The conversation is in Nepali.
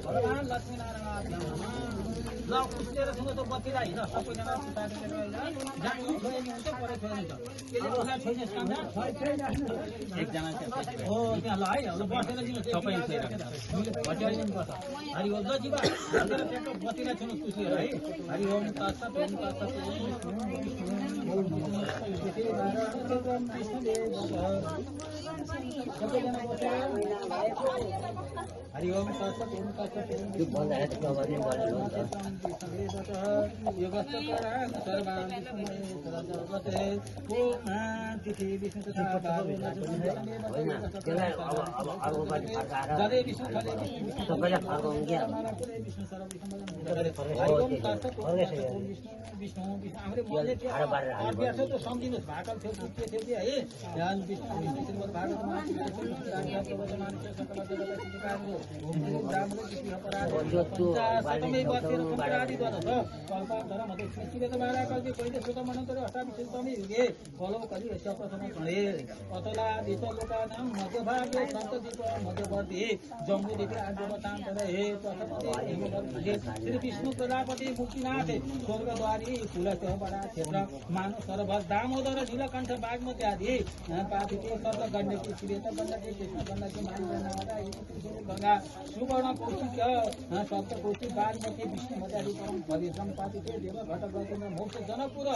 भगवान लक्ष्मीनारायण ल उसले त बत्तीलाई हिँड सबैजना एकजना हो त्यहाँ ल है बसेर दिनु सबै बसिदिनुपर्छ हरि ओम ल जीवा बत्तीलाई छुनु खुसी है हरि ओम तत्सत ओम तत्सत हरि ओम तत्सत ओम तत्सत सम्झिनुहोस् भाकल थियो के थियो है मध्यवर्ती जम्बूदेखि श्री विष्णु प्रजापति मुक्तिनाथ स्वर्गद्वारी फुलचौबडा क्षेत्र मानव सरोवर दामोदर नीलकण्ठ बागमती आदि पार्थिव सर्व गण्डकी श्वेत गण्डकी कृष्ण गण्डकी गंगा सुवर्ण कौशिक सप्तकोशी बागमती विष्णु मध्यादि परम परिश्रम पार्थिव देव घटक मोक्ष जनकपुर